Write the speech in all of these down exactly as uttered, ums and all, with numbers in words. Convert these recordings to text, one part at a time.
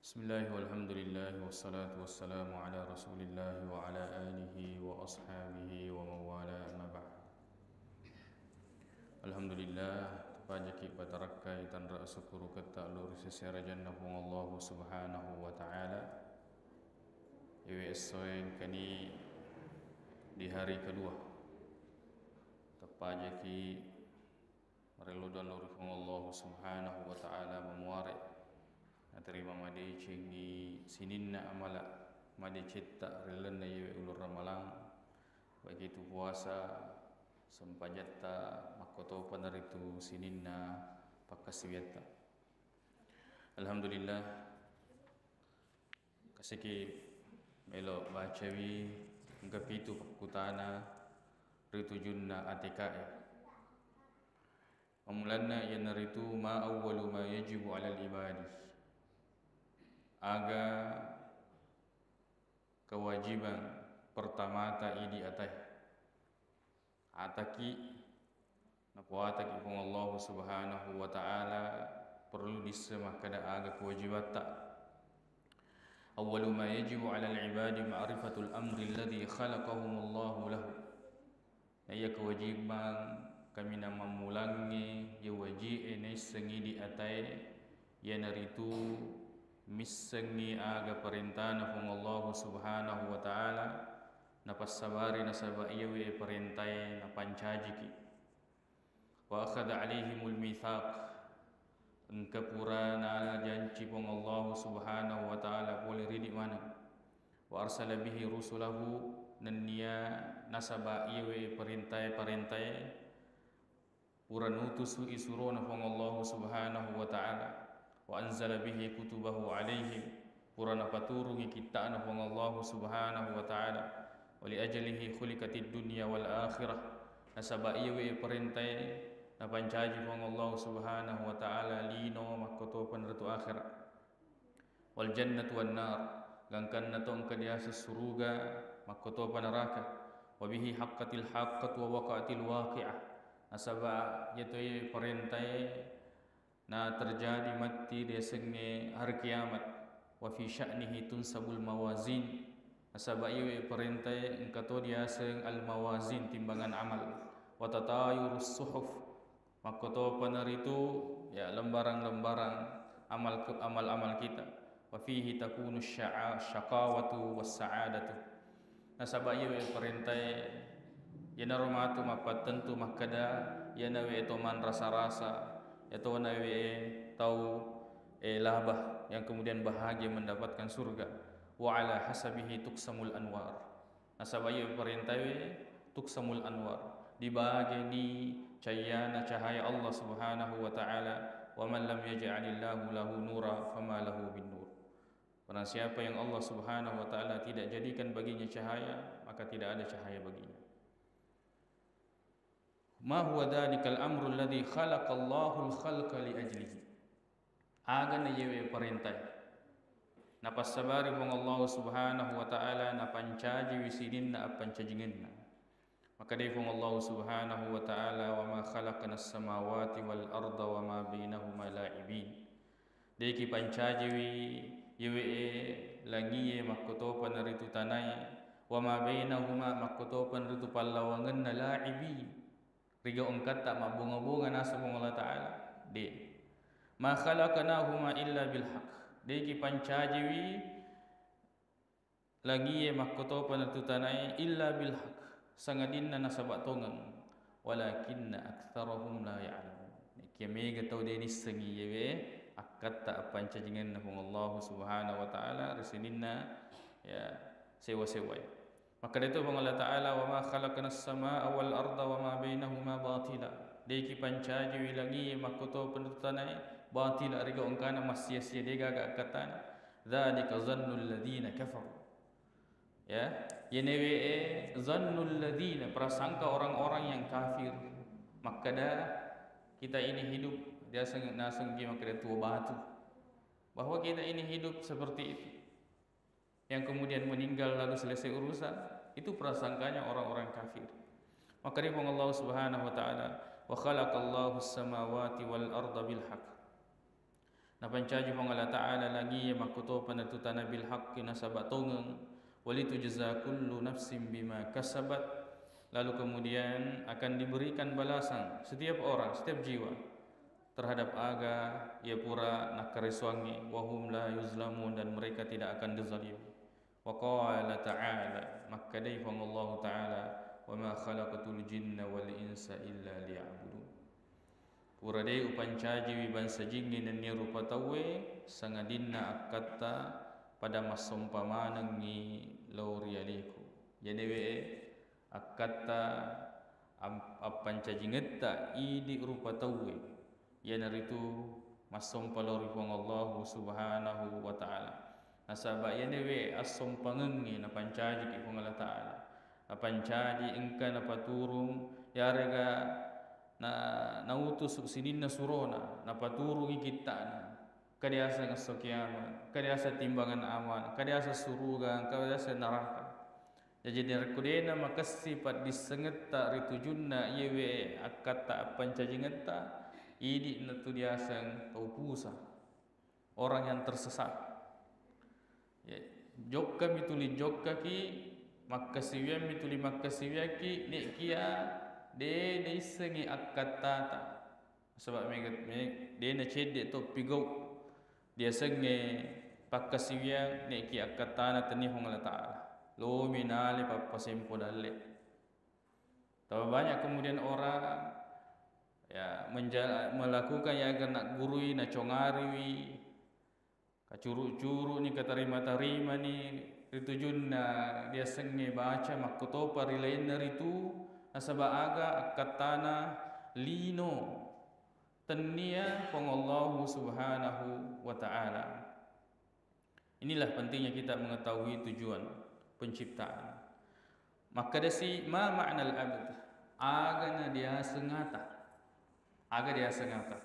Bismillah, walhamdulillah, wassalatu wassalamu ala Rasulillah wa ala alihi wa ashabihi wa man wala, amma ba'd. Alhamdulillah, tapajaki patarakkai tanra asukkuruketta lao ri sese arajanna Puang Allahu Subhanahu wa Ta'ala. Iwe essoe engkani di hari kedua. Tapajaki marello doang lao ri Puang Allahu Subhanahu wa Ta'ala, mamuare naterima madecengngi sininna amala madecetta ri lalenna iyewe uleng Ramalang, baik itu puasa, sempajatta, makkotopa naritu sininna pakkasiwiatta. Alhamdulillah, kasiki melo bacawi engka pitu pakkutana ri tujunna A T K e. Mammulanna iyanaritu, ma awwalu ma yajibu alal ibadi, aga kewajiban pertamata idi atae. Ataki, napoataki Puang Allahu Subhanahu wa Ta'ala, perlu disseng makkeda aga kewajibatta. Awwalu ma yajibu alal ibadi ma'rifatul amri alladhi khalaqahumullahu lahu. Na iya kewajiban kaminang mammulangnge, iya waji'e naissengi di atae, iyanaritu missengngi aga parentana Puang Allahu Subhanahu wa Ta'ala, napassabari nasaba iyawe parentae napancajiki. Wa akhadha alaihimul mitsaq, engka pura najanci Puang Allahu Subhanahu wa Ta'ala pole ridi maneng. Wa arsala bihi rusulahu, nennia nasaba iyawe parentae-parentae pura nutusu'i surona Puang Allahu Subhanahu wa Ta'ala. Wa anzala bihi kutubahu alaihim, pura napaturungi kitta'na Puang Allahu Subhanahu wa Ta'ala. Wa li ajalihi khuliqatid dunya wal akhirah, nasaba iyawe parentae napancaji Puang Allahu Subhanahu wa Ta'ala lino makkotopa naritu akhera. Wal jannatu wan nar, gangkanna to engka diaseng suruga, makkotopa naraka. Wa bihi haqqatil haqqatu wa waqa'atil waqi'ah, nasaba iyatoe parentae na terjadi matti riasengnge hari kiamat. Wa fi sya'nihi tunsabul mawazin, nasaba iyawe parentae engka to diaseng al mawazin, timbangan amal. Wa tatayurus suhuf, makkotopa naritu, ya, lembarang-lembarang amal ke-, amal-amal kita. Wa fihi takunu sya'a-, syaqawatu was sa'adatu. Nasaba iyawe parentae, iyanaro matu mappattentu makkeda, iyanawe to manrasa-rasa, iyatonawe tau, eh, laba, yang kemudian bahagia mendapatkan surga. Wa ala hasabihi tuksamul anwar. Nasaba iyawe parentae tuksamul anwar, dibageni cayyana cahaya Allah Subhanahu wa Ta'ala. Wa man lam yaj'alillahu lahu nura fama lahu min nur. Barang siapa yang Allah Subhanahu wa Ta'ala tidak jadikan baginya cahaya, maka tidak ada cahaya baginya. Ma huwa dzalikal amru alladzi khalaqallahul khalqa li ajlihi. Aga na iyewe parentae napassabari Puang Allah Subhanahu wa Ta'ala, napancajiwi sininna appancajingenna. Makkedai Puang Allah Subhanahu wa Ta'ala, "Wa ma khalaqnas samawati wal arda wa ma bainahuma la'ibin." De'ki pancajiwi iyewe langie makkotopa naritu tanae, wa ma bainahuma, makkotopa naritu pallawangenna, la'ibin, riga engkatta mabbonga-bonga naseng Puang Allah Ta'ala. De. Ma khalaqnahuma illa bil haq. De'ki pancajiwi langie makkotopa natu tanae illa bil haq, sangadinna nasaba tongeng. Walakinna aktsarahum la ya'lamun. Nekia mega tau de nissengi iyewe akkatta appancajingenna Puang Allah Subhanahu wa Ta'ala ri sininna, ya, sewa-sewae. Makkedai to Puang Allah Ta'ala, "Wa ma khalaqnas samaa'a wal arda wa ma bainahuma batila." De'ki pancajiwi langie makkotopa natu tanae batila, riga engkana massia-sia, degaga akkattana. Dzalika zannul ladzina kafaru. Ya, iyenewe e zannul ladzina, prasangka orang-orang yang kafir. Makkeda kita ini hidup, dia seng-, nasenggi makkeda tuo batu. Bahwa kita ini hidup seperti itu. Yang kemudian meninggal lalu selesai urusan, itu prasangkanya orang-orang kafir. Makkedai Puang Allah Subhanahu wa Ta'ala, "Wa khalaqallahu samawati wal arda bil haq." Napancaji Puang Allah Ta'ala langie makkutopa natu tana bil haqqi nasaba tongeng, walitujza kullu nafsin bima kasabat, lalu kemudian akan diberikan balasan setiap orang, setiap jiwa terhadap aga ia pura nakkaresuangngi, wahum la yuzlamun, dan mereka tidak akan dizalimi. Wa qala ta'ala, makkedai Puang Allahu Ta'ala, wa ma khalaqtul jinna wal insa illa liya'budun. Pura de upancajiwi bangsa jingnge nennia rupa tauwe, sangadinna akkatta pada massompa manengngi lao ri aleku. Janewe akkatta am-, appancajingetta idi rupa tauwe, iyanaritu massompa lao ri Puang Allahu Subhanahu wa Ta'ala. Nasaba iyanewe assompangengngé napancajiki Puang Allah Ta'ala. Napancaji engka napaturung, yarega na, nautus sininna surona, napaturungi kitta'na. Kadiaseng esso kiamat, kadiaseng timbangan amal, kadiaseng suruga, kadiaseng neraka. Jaji, narekko de'na makessi paddissengetta ri tujunna iyewe akkatta appancajingetta, idi'na tu diaseng tau pusa, orang yang tersesat. Ya, jokkami tuli jokkaki, makkasiwiammi tuli makkasiwiakki, ne'kia de' naissengi akkattata. Nasaba mega, me-, de' nacedde' to pigau' diasengnge pakkasiwiang, ne'ki akkattana tennia Puang Allah Ta'ala. Lomi nale pappasempo dalle'. Tambah banyak kemudian orang, ya, menja-, melakukan yang agar nak gurui, nacongariwi, kacuru-curu'ni, katarima-tarimani ri tujunna diasengnge baca, makkutopa ri lainna ritu, nasaba aga akkattana lino tennia Puang Allahu Subhanahu wa Ta'ala. Inilah pentingnya kita mengetahui tujuan penciptaan. Makkedasi, "Ma ma'nal abd?" Aga na diaseng ata? Aga diaseng ata?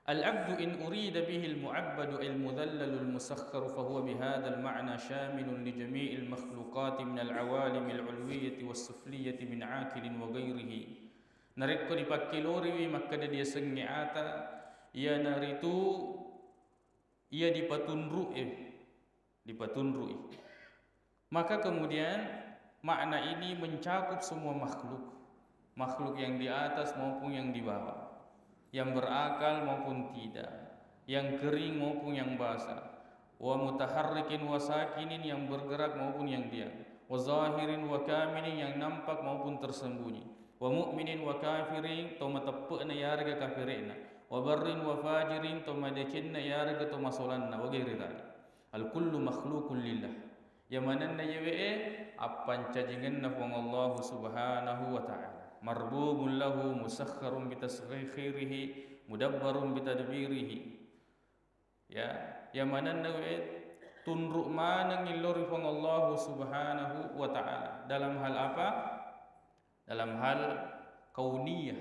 Al-abdu in urida bihil mu'abbadu al-mudhallalul musakhkharu fahuwa bihadzal ma'na syamilun li jami'il makhluqati minal awalimil ulwiyyati was sufliyyati min aqilin wa ghairihi. Narekko dipakkeloriwi makkeda diasengnge ata, iyanaritu iya dipatunru'e, dipatunru'i. Maka kemudian makna ini mencakup semua makhluk, makhluk yang di atas maupun yang di bawah, yang berakal maupun tidak, yang kering maupun yang basah, wa mutaharrikin wa sakinin, yang bergerak maupun yang diam, wa zahirin wa kaminin, yang nampak maupun tersembunyi, wa mu'minin wa kafirin, to mateppe'na yarega kafire'na, wa barrin wa fajirin, to madecenna yarega to masolanna, wa ghairi dzalik. Al-kullu makhluqun lillah. Iya manenna iyewe'e appancajingenna Puang Allahu Subhanahu wa Ta'ala. Marbubun lahu musakhkharun bitaskhirihi mudabbarun bitadbirihi. Ya, iya manenna we tunru' manengngi lao ri Puang Allahu Subhanahu wa Ta'ala. Dalam hal apa? Dalam hal kauniyah.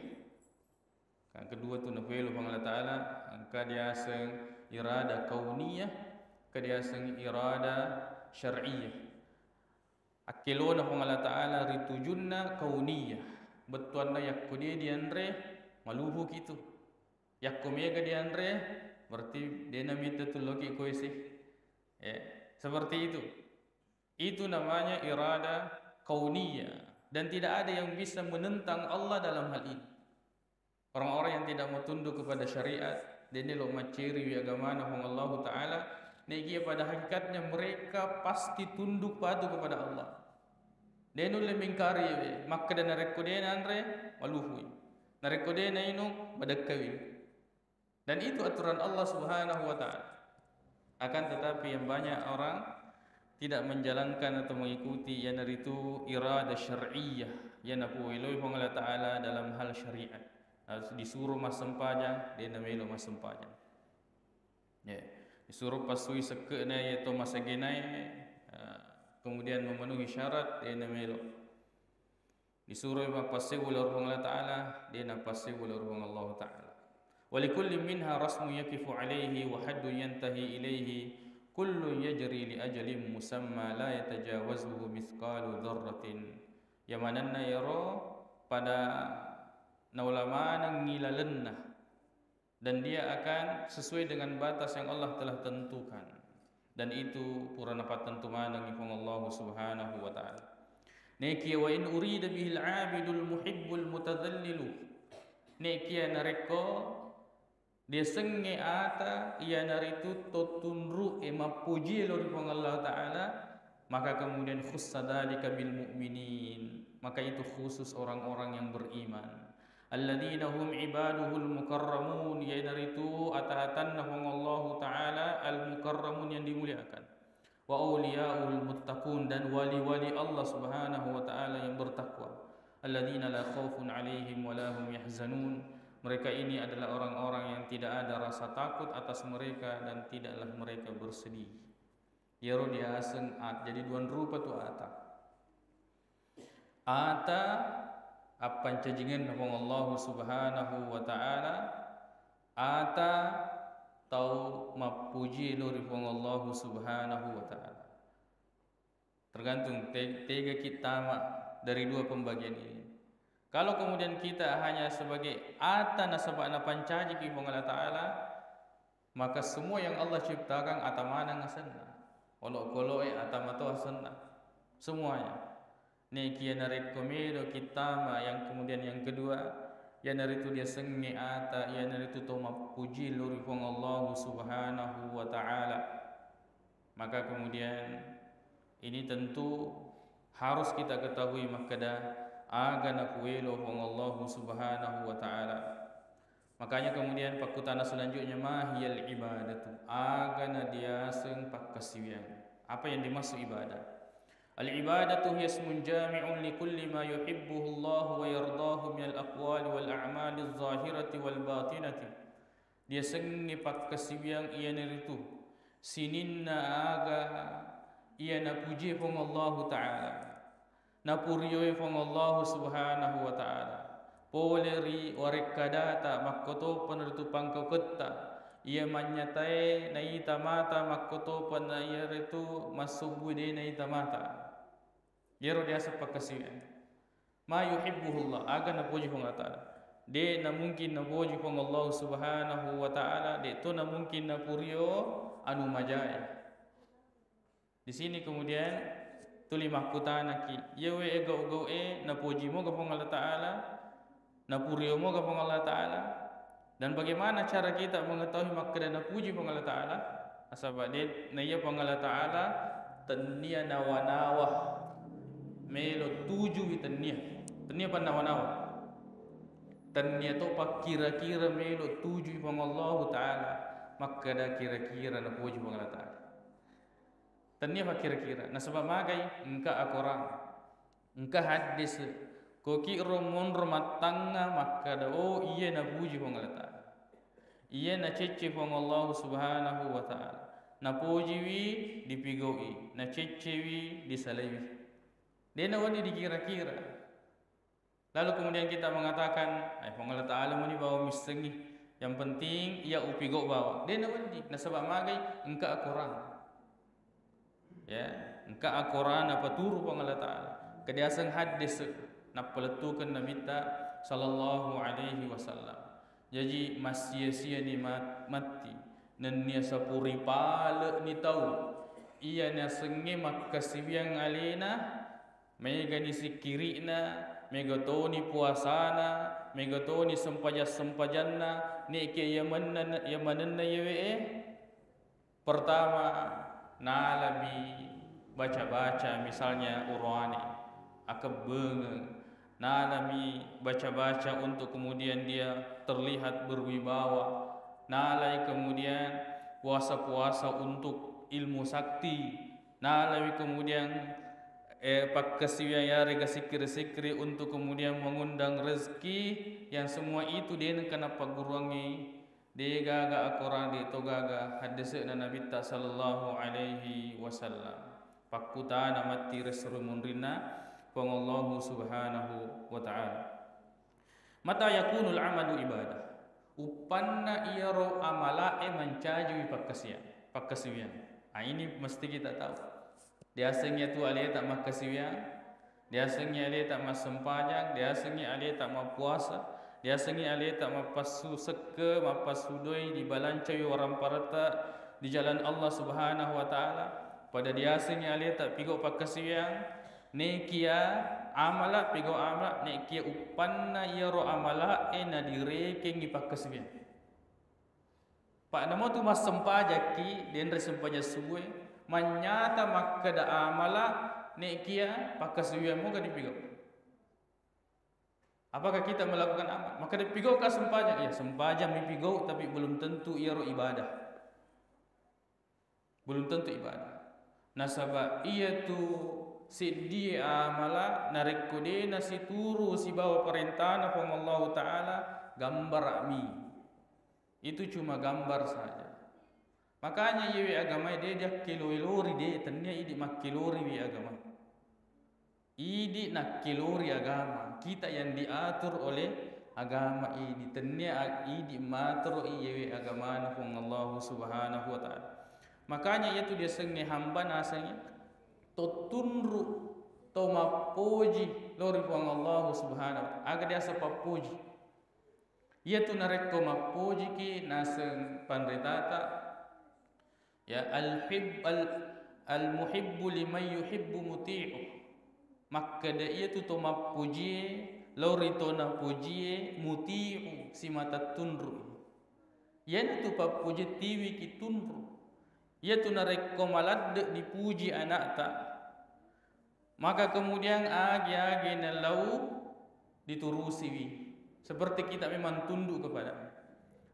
Yang kedua tu napaelo Puang Allah Ta'ala, engka diaseng irada kauniyah, engka diaseng irada syar'iyah. Akkelona Puang Allah Ta'ala ri tujunna kauniyah, bettuanna yakko de' dianre, maluhuki tu. Yakko mega dianre, berarti de'na mitu tu loki koisi. Ya, seperti itu. Itu namanya irada kauniyah. Dan tidak ada yang bisa menentang Allah dalam hal ini. Orang-orang yang tidak mau tunduk kepada syariat, de'na lo macceriwi agamana Puang Allahu Ta'ala, nekia pada hakikatnya mereka pasti tunduk patuh kepada Allah. De' nulle mengkari, makkeda narekko de' nanre, maluhui. Narekko de' nainung, madekkawi. Dan itu aturan Allah Subhanahu wa Ta'ala. Akan tetapi, yang banyak orang tidak menjalankan atau mengikuti, iyanaritu irada syar'iyah, yang napoeloi Puang Allah Ta'ala dalam hal syariat. Harus disuruh massempajang, de' namelo massempajang. Ya. Disuruh passui sekke'na iya to masagenae, eh, kemudian memenuhi syarat, de' namelo. Disuroi mappassewwa lao ri Puang Allah Ta'ala, de' nappassewwa lao ri Puang Allahu Ta'ala. Wa likullin minha rasmun yaqifu alaihi wa haddun yantahi ilaihi, kullun yajri li ajalin musamma la yatajawazuhu mithqalu dzarratin. Iya manenna iyaro pada naola manengngi lalenna Dan dia akan sesuai dengan batas yang Allah telah tentukan. Dan itu pura napattentu manengngi Puang Allah Subhanahu wa Ta'ala. Nekia wa in urida bihil abidul muhibbul mutadzallilu. Nekia narekko diasengnge ata, iyanaritu to tunru'e mappojie lao ri Puang Allah Ta'ala, maka kemudian khussa dzalika bil mu'minin, maka itu khusus orang-orang yang beriman. Alladzina hum ibaduhul mukarramun, iyanaritu ata-atanna Puang Allahu Ta'ala al-mukarramun, yang dimuliakan. Wa auliya'uhul muttaqun, dan wali-wali Allah Subhanahu wa Ta'ala yang bertakwa. Alladzina la khaufun 'alaihim wa la hum yahzanun. Mereka ini adalah orang-orang yang tidak ada rasa takut atas mereka dan tidaklah mereka bersedih. Iyaro diaseng at-, jadi duan rupa tu ata. Ata appancajingenna Puang Allahu Subhanahu wa Ta'ala, ata tau mappojie lao ri Puang Allahu Subhanahu wa Ta'ala. Tergantung te-, tega kita ma dari dua pembagian ini. Kalau kemudian kita hanya sebagai ata nasaba napancajiki Puang Allah Ta'ala, maka semua yang Allah ciptakan ata maneng asenna. Olokoloe ata mato asenna. Semuanya. Nekia narekko meloki tama yang kemudian yang kedua, iyanaritu diasengnge ata, iyanaritu to mappuji lao ri Puang Allahu Subhanahu wa Ta'ala. Maka kemudian ini tentu harus kita ketahui makkeda aga napuelo Puang Allahu Subhanahu wa Ta'ala. Makanya kemudian pakkutana selanjutnya, ma hiyal ibadatu? Aga na diaseng pakkasiwiang? Apa yang dimaksud ibadah? Al ibadatu hiya ismun jami'un li kulli ma yuhibbuhu Allah wa yardahu minal aqwali wal a'mali zahirati wal batinati. Diasengnge pakkasiwiang iyanaritu sininna aga iya napujie Puang Allahu Ta'ala. Napurioi Puang Allahu Subhanahu wa Ta'ala. Pole ri warekkadata, makkotopa naritu pangkauketta. Iya mannyatae naita mata, makkotopa na iyaritu massubbui de naita mata. Iyaro diaseng pakkasiwiang. Ma yuhibbuhullah, aga napoji Puang Allah Ta'ala. De namungkin napoji Puang Allahu Subhanahu wa Ta'ala, de to namungkin napurio anu majae. Di sini kemudian tuli makkutanaki, iyawe gau-gau'e napoji moga Puang Allah Ta'ala, napurio moga Puang Allah Ta'ala, dan bagaimana cara kita mengetahui makkeda napuji Puang Allah Ta'ala? Nasaba de, naiya Puang Allah Ta'ala tennia nawa-nawa melo tujui, tennia. Tennia pannawa-nawa. Tennia to pakkira-kira melo tujui Puang Allahu Ta'ala makkeda kira-kira napoji Puang Allah Ta'ala. Tennia pakkira-kira. Nasaba magai, engka akorang, engka haddese, koki ro monro mattangnga makkada, oh, iya napuji Puang Allah Ta'ala. Iya nacecce Puang Allah Subhanahu wa Ta'ala. Napojiwi, dipigau'i, naceccewi, disalaiwi. De nawenni dikira-kira. Lalu kemudian kita mengatakan, "Ai, Puang Allah Ta'ala mani bawa missengi. Yang penting iya upigau bawa." De nawenni, nasaba magai, engka akorang. Ya, engka akorang napaturu Puang Allah Ta'ala. Kediaseng haddese nappalettukeng Nabitta sallallahu alaihi wasallam. Jaji, massia-siani mat-, matti. Nennia sapuri pale'ni tau iya nasengnge makkasiwiang alena, megani sikkiri'na, mega toni puasana, mega toni sempajang-sempajanna, nekia iya menna-, iya manenna iyawe'e. Pertama, nalami baca-baca, misalnya Qur'ane, akebbengeng, nalami baca-baca untuk kemudian dia terlihat berwibawa, nalai kemudian puasa-puasa untuk ilmu sakti, nalai kemudian, eh, pakkasiwiang yarega sikkiri-sikkiri untuk kemudian mengundang rezeki, yang semua itu de nengka nappagguruangngi. De gaga akorang, de to gaga haddese'na Nabitta sallallahu alaihi wasallam. Pakkutana matti ri esso ri munrinna Puang Allahu Subhanahu wa Ta'ala. Mata yakunul amalu ibadah? Uppanna iyaro amala'e mancajiwi pakkasiwiang, pakkasiwiang. Ah, ini mesti kita tahu. Diasengngi atu aleta makkasiwiang, diasengngi aleta massempajang, diasengngi aleta mappuasa, Diasengngi aleta mappassu sekke, mappassu doi, dibalancawi warampare'ta di jalan Allah Subhanahu wa Ta'ala. Pada diasengngi aleta pigau pakkasiwiang, nekia amala, pigau amala, nekia uppanna iyaro amala e nadirekengngi pakkasiwiang. Pa namo tu massempajakki, denre sempajang subuh e, mannyata makkeda amala, nekia pakkasiwiang moga dipigau. Apakah kita melakukan amal? Maka dipigau ka sempajang? Iya, sempajang mipigau, tapi belum tentu iyaro ibadah. Belum tentu ibadah. Nasaba iyatu seddie amala narekko de nasituru sibawa parentana Puang Allahu Ta'ala, gambara'mi. Itu cuma gambar saja. Makanya iyewe agamae de diakkeloi-lori, de, tennia idi makkeloriwi agamae. Idi nakkelori agama, kita yang diatur oleh agama idi, tennia ag-, idi matoro iyewe agamana Puang Allahu Subhanahu wa Ta'ala. Makanya iyatu diasengnge hamba nasengnge to tunru, to mappoji lao ri Puang Allahu Subhanahu wa Ta'ala. Aga diaseng pappoji? Iyatu narekko mappojiki naseng panritata, ya, al-hib-, al-, al-muhibbu liman yuhibbu muti'u. Makkeda iyatu to mappojie lao ri to napojie, muti'u, simata tunru. Iyanatu pappoji tiwiki tunru. Iyatu narekko maladde dipuji anakta, maka kemudian agi-agi nalau diturusiwi, seperti kita memang tunduk kepada.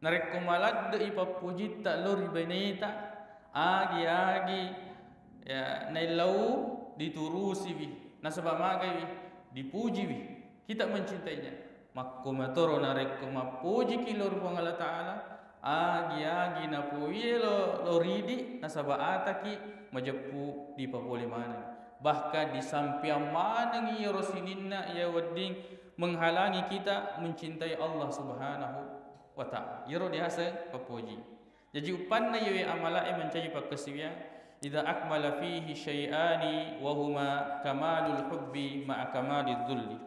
Narekko maladde'i pappojitta lao ri baineta, agi-agi, ya, naillau diturusiwi, nasaba magaiwi, dipujiwi. Kita mencintainya. Makkomatoro narekko mappojiki lao ri Puang Allah Ta'ala, agi-agi napoie lo, lo ridi, nasaba ataki majeppu dipapole maneng. Bahkan disampeang maneng iyaro sininna iya wedding menghalangi kita mencintai Allah Subhanahu wa Ta'ala. Iyaro diaseng pappoji. Jaji uppanna iyewe amalae mancaji pakkasiwiang, idza akmala fihi syai'ani wa huma kamalul hubbi ma'a kamalidz dzulli.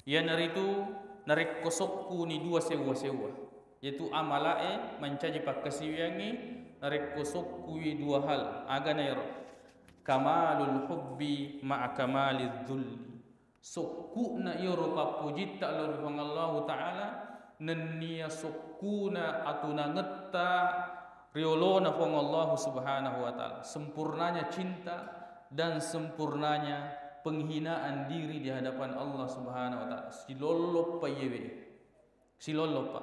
Iyanaritu narekko sokkuni dua sewwa-sewwa, yaitu amalae mancaji pakkasiwiangngi narekko sokkui dua hal. Agana ero? Kamalul hubbi ma'a kamalidz dzulli. Sokku'na iyaro pappojitta lao ri Puang Allahu Ta'ala, nennia sokkuna atunangetta riolona Puang Allahu Subhanahu wa Ta'ala. Sempurnanya cinta dan sempurnanya penghinaan diri di hadapan Allah Subhanahu wa Ta'ala. Silolloppa iyewe. Silolloppa.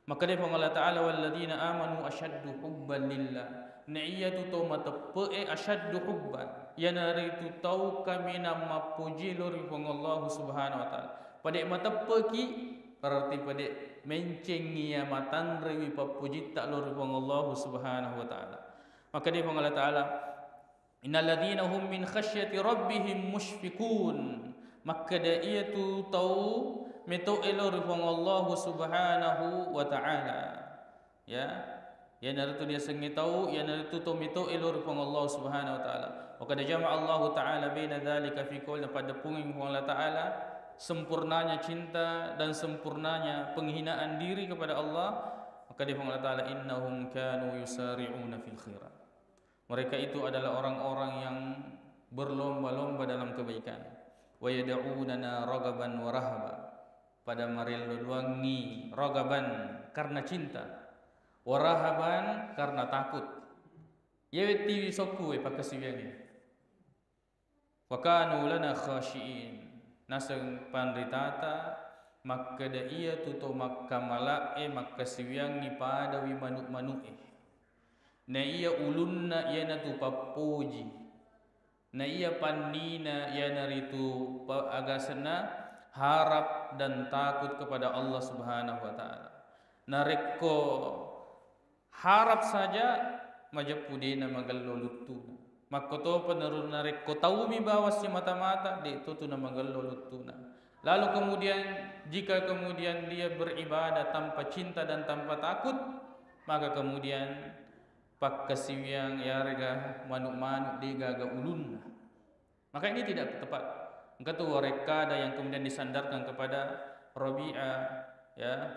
Makkedai Puang Allah Ta'ala, "Walladzina amanu asyaddu hubban lillah." Na iyatu tau mateppe'e asyaddu hubban. Iyanaritu tau kaminang mappoji lao ri Puang Allahu Subhanahu wa Ta'ala. Pade' mateppe'ki, berarti pade' mencengngi iya matanrewi pappojitta lao ri Puang Allahu Subhanahu wa Ta'ala. Makkedai Puang Allah Ta'ala, "Innalladzina hum min khasyati rabbihim musyfiqun." Makkeda iyatu tau meto'e lao ri Puang Allahu Subhanahu wa Ta'ala. Ya. Iyanaritu diasengnge tau, iyanaritu tau meto'e lao ri Puang Allahu Subhanahu wa Ta'ala. Wa qad jama'a Allahu Ta'ala baina dzalika fi qaulih, napaddeppungengngi Puang Allah Ta'ala sempurnanya cinta dan sempurnanya penghinaan diri kepada Allah. Makkedai Puang Allah Ta'ala, "Innahum kanu yusari'una fil khairat." Mereka itu adalah orang-orang yang berlomba-lomba dalam kebaikan. "Wa yad'unana raghaban wa rahaba." Pada marello duangngi, raghaban, karena cinta, wa rahaban, karena takut. Iyawe tiwi sokku e pakkasiwiangnge. "Wa kanu lana khasyiin." Naseng panritata makkeda, iyatu to makkamala'e makkasiwiangngi padawi manu'-manu'e. Na iya ulunna iyanatu pappoji. Na iya pannina iyanaritu pa-, agasenna harap dan takut kepada Allah Subhanahu wa Ta'ala. Narekko harap saja, majeppu de' namagello luttuna. Makkotopa naru-, narekko taumi bawang simata-mata, de' to tu namagello luttuna. Lalu kemudian, jika kemudian dia beribadah tanpa cinta dan tanpa takut, maka kemudian pakkasiwiang yarega manu'-manu' de' gaga ulunna. Maka ini tidak tepat. Engka tu warekkada yang kemudian disandarkan kepada Rabi'ah Ya,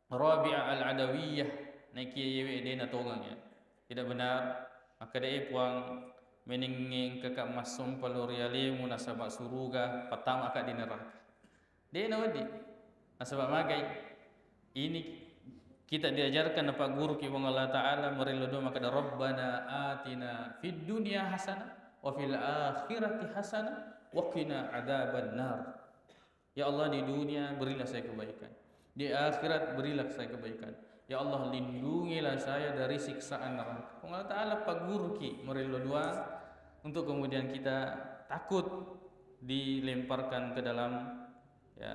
Rabi'ah Al-Adawiyah, naekiya yewe de' natongeng, ya. Tidak benar. Makkedae Puang, menengnge engkaka massompa lao ri alemu nasaba suruga, pattamaka di neraka. De' nawedding. Nasaba magai? Ini kita diajarkan napagguruki Puang Allah Ta'ala, marello dua makkeda, "Rabbana atina fid dunya hasanah wa fil akhirati hasanah wa qina adzaban nar." Ya Allah, di dunia berilah saya kebaikan. Di akhirat berilah saya kebaikan. Ya Allah, lindungilah saya dari siksaan neraka. Puang Allah Ta'ala pagguruki marello dua untuk kemudian kita takut dilemparkan ke dalam, ya,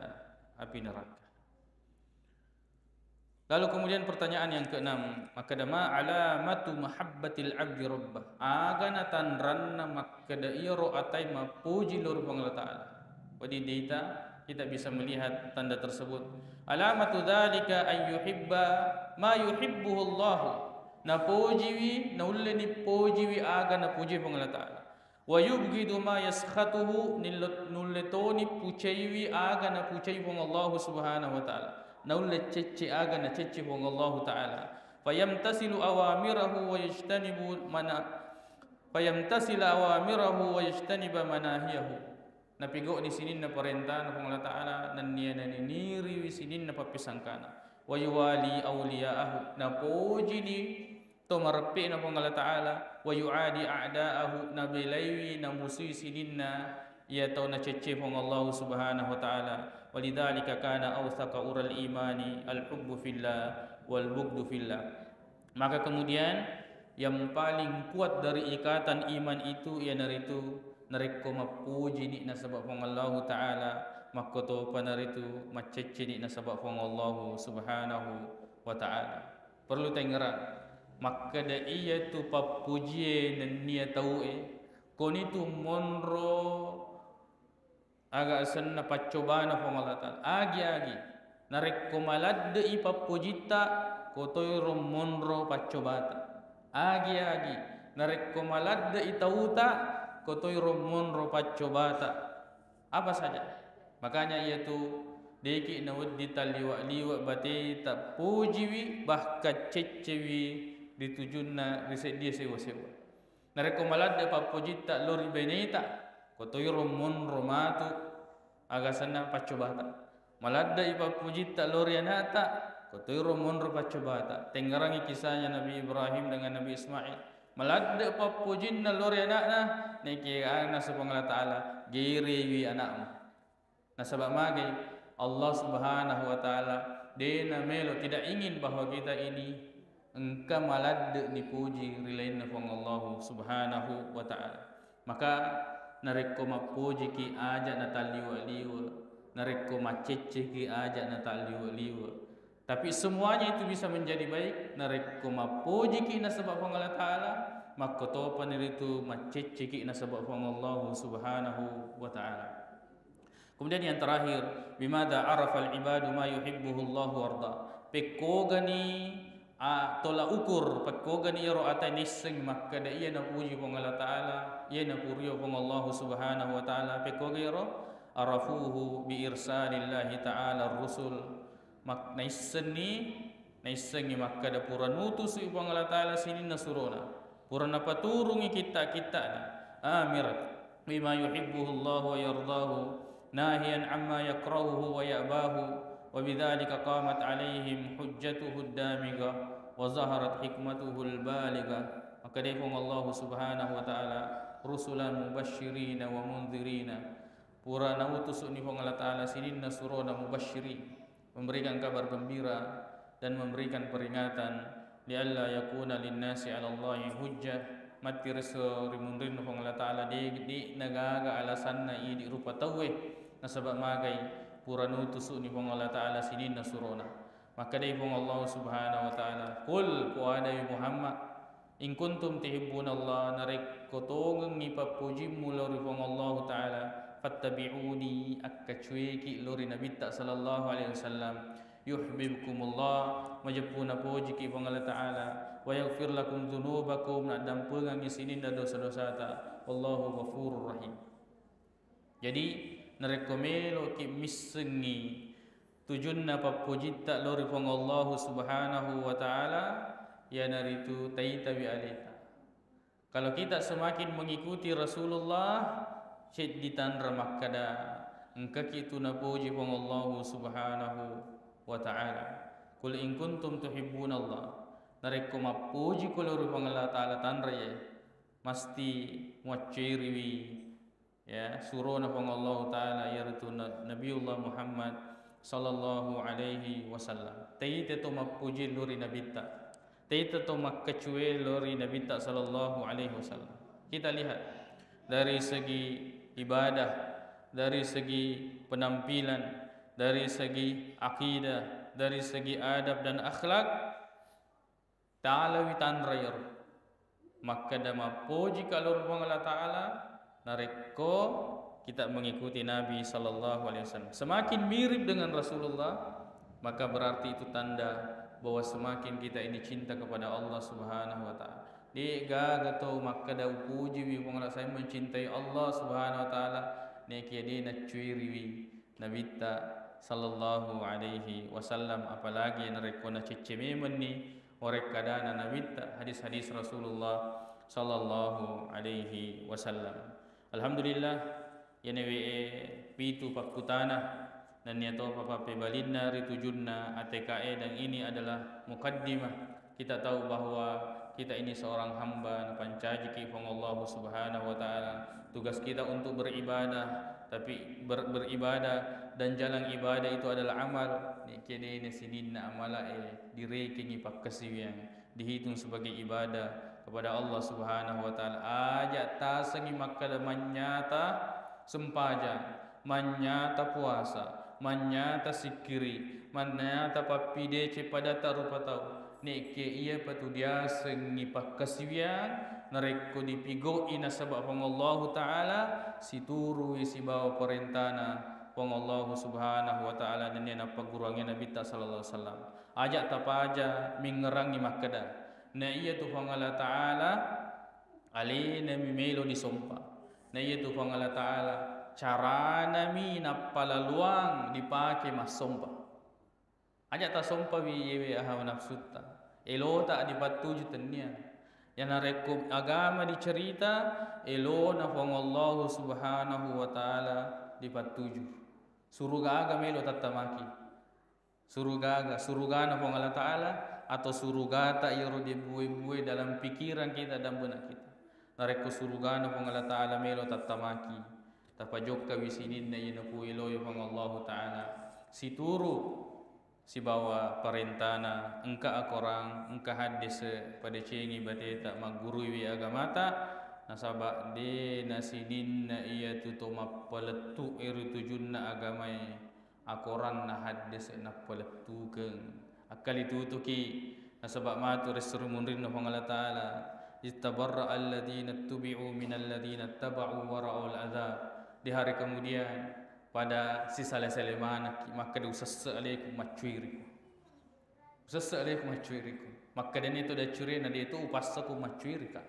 api neraka. Lalu kemudian pertanyaan yang keenam, makkeda, "Ma alamatu mahabbatil abdi rabbah?" Aga natanranna makkeda iyaro atai mappuji lao ri Puang Allah Ta'ala? Wedding dita kita bisa melihat tanda tersebut. "Alamatu dzalika an yuhibba ma yuhibbuhu Allah." Napojiwi, naulle nipojiwi aga napoji Puang Allah Ta'ala. "Wa yubghidu ma yaskhatuhu," nillo-, nulle toni pucaiwi aga napucai Puang Allahu Subhanahu wa Ta'ala. Naulle cecce aga nacecce Puang Allahu Ta'ala. "Fayamtasilu awamirahu wa yajtanibu mana-, fayamtasila awamirahu wa yajtaniba manahiyahu." Napigau'ni sininna parentana Puang Allah Ta'ala, nennia naniniriwi sininna pappisangkana. "Wa yuwali awliya'ahu," napojini to mareppe'na Puang Allah Ta'ala, "wa yu'adi a'da'ahu," nabelaiwi, namusui sininna iya tau nacecce Puang Allah Subhanahu wa Ta'ala. "Walidzalika kana awtsaqa ural imani al-hubbu fillah wal bughdu fillah." Maka kemudian yang paling kuat dari ikatan iman itu iyanaritu narekko mappojini nasaba Puang Allah Ta'ala, makkotopa naritu maccecceni nasaba Puang Allah Subhanahu wa Ta'ala. Perlu taingerang, makkeda iyatu pappujie nennia tauwe, konitu monro aga asenna paccobana Puang Allah Ta'ala. Agi-agi, narekko maladde'i pappujitta, kotoiro monro paccobata. Agi-agi, narekko maladde'i tauta, kotoiro monro paccobata. Apa saja. Makanya iyatu de'ki nawedding talliwa-liwa bate tappujiwi, bahkan ceccewi ri tujunna ri seddie sewa-sewa. Narekko maladde pappujitta lao ri beneta, kotoiro monro matu aga asenna paccobata. Maladde'i pappujitta lao ri ana'ta, kotoiro monro paccobata. Tengngerangi kisahnya Nabi Ibrahim dengan Nabi Ismail. Maladde pappujinna lao ri ana'na, naekiya naseng Puang Allah Ta'ala, gerewi ana'mu. Nasaba magai? Allah Subhanahu wa Ta'ala de' namelo, tidak ingin bahwa kita ini engka maladde nipuji ri lainna Puang Allah Subhanahu wa Ta'ala. Maka narekko mappojiki, aja natalliwa-liwa, narekko maccecceki, aja natalliwa-liwa. Tapi semuanya itu bisa menjadi baik narekko mappojiki nasaba Puang Allah Ta'ala, makkotopani ritu maccecceki nasaba Puang Allah Subhanahu wa Ta'ala. Kemudian yang terakhir, "Bimadza arafal ibadu ma yuhibbuhu Allahu warda?" Pekkogani, a, tola ukur, pekkogani iyaro atai naisseng makkeda iya napuji Puang Allah Ta'ala, iya napurio Puang Allah Subhanahu wa Ta'ala, pekkoga iyaro? "Arafuhu bi irsalillahi ta'ala ar-rusul." Mak-, naissenni, naissengngi makkeda pura nutusu'i Puang Allah Ta'ala sininna surona, pura napaturungi kitta-kitta'na, amirat bima yuhibbuhu Allah wa yardahu, nahiyan amma yakrahuhu wa ya'bahu, wa bidzalika qamat alaihim hujjatuhu ad-damigha wa zaharat hikmatuhu al-baligha. Makkedai Puang Allah Subhanahu wa Ta'ala, "Rusulan mubashshirina wa mundhirina." Pura nautusu'ni Puang Allah Ta'ala sininna surona mubasysyirin, memberikan kabar gembira dan memberikan peringatan, "Lialla yakuna linnasi 'alallahi hujjah." Matti resso ri munrinna Puang Allah Ta'ala, de', de' nagaga alasanna idi rupa tauwe, nasaba magai? Pura nautusu'ni Puang Allah Ta'ala sininna surona. Makkedai Puang Allah Subhanahu wa Ta'ala, "Qul," poadai Muhammad, "in kuntum tuhibbunallah," narekko tongengngi pappojimmu lao ri Puang Allahu Ta'ala, "fattabi'uni," akkacueki lao ri Nabitta sallallahu alaihi wasallam, "yuhibbukumullah," majeppu napojiki Puang Allah Ta'ala, "wa yaghfir lakum dzunubakum," naddampengengngi sininna dosa-dosata, "wallahu ghafurur rahim." Jadi, narekko meloki missengngi Tujunna pappojitta lao ri Puang Allahu Subhanahu wa Ta'ala, iyanaritu taitawi aleta. Kalau kita semakin mengikuti Rasulullah, ceddi tanra makkada, engkaki tu napoji Puang Allahu Subhanahu wa Ta'ala. Qul in kuntum tuhibbunallah. Narekko mappoji ko lao ri Puang Allah Ta'ala tanra iye, masti muaccoeriwi, ya, surona Puang Allahu Ta'ala, iyanaritu Na-, Nabiullah Muhammad sallallahu alaihi wasallam. Taita to mappoji lao ri Nabitta. Taita to makkacue lao ri Nabitta sallallahu alaihi wasallam. Kita lihat dari segi ibadah, dari segi penampilan, dari segi akidah, dari segi adab dan akhlak, talawi tanra iyaro. Makkeda mappoji ka lao ri Puang Allah Ta'ala, narekko kita mengikuti Nabi sallallahu alaihi wasallam. Semakin mirip dengan Rasulullah, maka berarti itu tanda bahwa semakin kita ini cinta kepada Allah Subhanahu wa Ta'ala. De'gaga to makkeda upojiwi Puang Allah, saya mencintai Allah Subhanahu wa Ta'ala, nekia de naccuiriwi Nabitta sallallahu alaihi wasallam, apalagi narekko nacecce memenni warekkadana Nabitta, hadis-hadis Rasulullah sallallahu alaihi wasallam. Alhamdulillah, iyanewe pitu pakkutana nennia topa pappebalinna ri tujunna A T K E, dan ini adalah mukaddimah. Kita tahu bahwa kita ini seorang hamba, napancajiki Puang Allah Subhanahu wa Ta'ala. Tugas kita untuk beribadah, tapi ber-, beribadah dan jalan ibadah itu adalah amal. Nekia de na sininna amalae direkengi pakkasiwiang, dihitung sebagai ibadah kepada Allah Subhanahu wa Ta'ala. Aja tasengi makkeda mannyata sempajang, mannyata puasa, mannyata sikkiri, mannyata pappideceng padatta rupa tau. Nekke iyapa tu diasengngi pakkasiwiang, narekko dipigau'i nasaba Puang Allahu Ta'ala, siturui sibawa parentana Puang Allahu Subhanahu wa Ta'ala nennia nappagguruangngi Nabitta sallallahu alaihi wasallam. Aja tapaja mingngerangngi makkeda, na iyatu Puang Allah Ta'ala alenami melo disompa. Na iyatu Puang Allah Ta'ala caranami nappalaluang dipake massompa. Aja tasompawi yewe hawa nafsutta. Elota dipattuju tennia. Yanarekko agama dicerita, elona Puang Allahu Subhanahu wa Ta'ala dipattuju. Suruga aga melo tattamaki? Surugaga, surugana Puang Allah Ta'ala atau surugata iyaro dibue-bue dalam pikiran kita dan benak kita? Narekko surugana Puang Allah Ta'ala melo tattamaki, tapajokkawi sininna iya napueloi Puang Allahu Ta'ala, situru sibawa parentana, engka akorang, engka haddese, padecengi bateta, magguruiwi agamata, nasaba de nasininna iyatu to mappalettu e ri tujunna agamae, akoranna haddese nappalettukeng. Akkalitutuki, nasaba matu ressureng munrinna Puang Allah Ta'ala, "Ittabarra alladhina tubi'u min alladhina taba'u wa ra'ul adha." Di hari kemudian, pada sisale-sale manekki, makkeda usesse aleku maccuiriku. Usesse aleku maccuiriku. Makkedani to daccurina, de to upassaku maccuirika.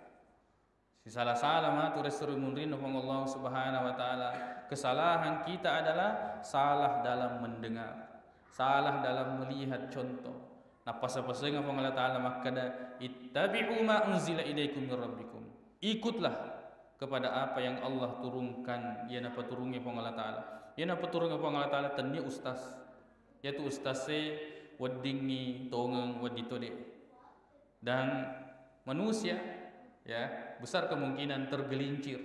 Sisala-sala matu ressureng munrinna Puang Allah Subhanahu wa Ta'ala. Kesalahan kita adalah salah dalam mendengar, salah dalam melihat contoh. Nappasa-pasenga Puang Allah Ta'ala makkeda, "Ittabi'u ma unzila ilaikum min rabbikum." Ikutlah kepada apa yang Allah turunkan, iya napaturungi Puang Allah Ta'ala. Iya napaturungi Puang Allah Ta'ala tennia ustaz. Yatu ustaz e weddingngi tongeng, wedding tode. Dan manusia, ya, besar kemungkinan tergelincir.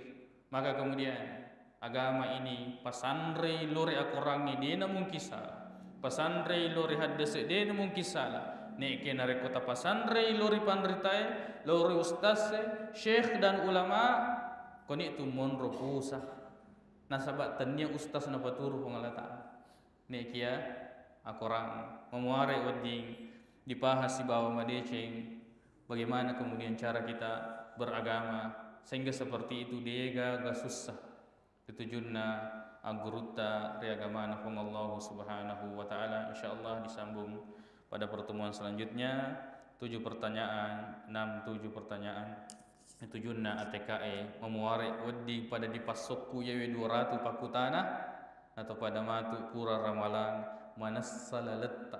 Maka kemudian agama ini pasanrei lori akorangnge, de namungkin salah. Pasanrei lori haddese, de namungkin salah. Nekke narekko tapasanrei lori panritae, lori ustaz e, syekh dan ulama, koni tu monro pusa. Nasaba tennia ustaz napaturu Puang Allah Ta'ala. Nekia akorang, mamuare wedding dipahang sibawa madeceng bagaimana kemudian cara kita beragama sehingga seperti itu, degaga sussa ri tujunna aggurutta ri agamana Puang Allahu Subhanahu wa Ta'ala. Insyaallah disambung pada pertemuan selanjutnya. Tujuh pertanyaan, enam, tujuh pertanyaan. Tujunna A T K E, mamuare wedding pada dipassokku iyawe dua ratu pakkutana, atau pada matu pura ramalang, manessa laletta,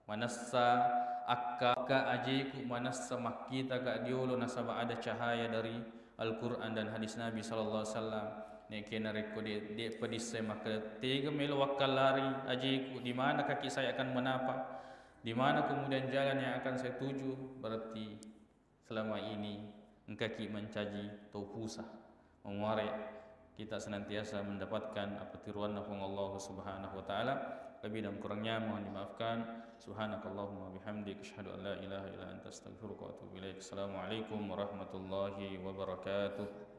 manessa akka, akka ajeku manessa makkitaka diolo nasaba ada cahaya dari Al-Quran dan hadis Nabi sallallahu alaihi wasallam. Nekke narekko de, de pedisse maka tega melo wakkallari ajeku, di mana kaki saya akan menapa, di mana kemudian jalan yang akan saya tuju, berarti selama ini engkaki mancaji tau pusa. Mamuare kita senantiasa mendapatkan apa tiruanna Puang Allah Subhanahu wa Ta'ala. Lebih dan kurangnya mohon dimaafkan. Subhanakallahumma bihamdik, asyhadu an la ilaha illa anta, astaghfiruka wa atubu ilaik. Assalamualaikum warahmatullahi wabarakatuh.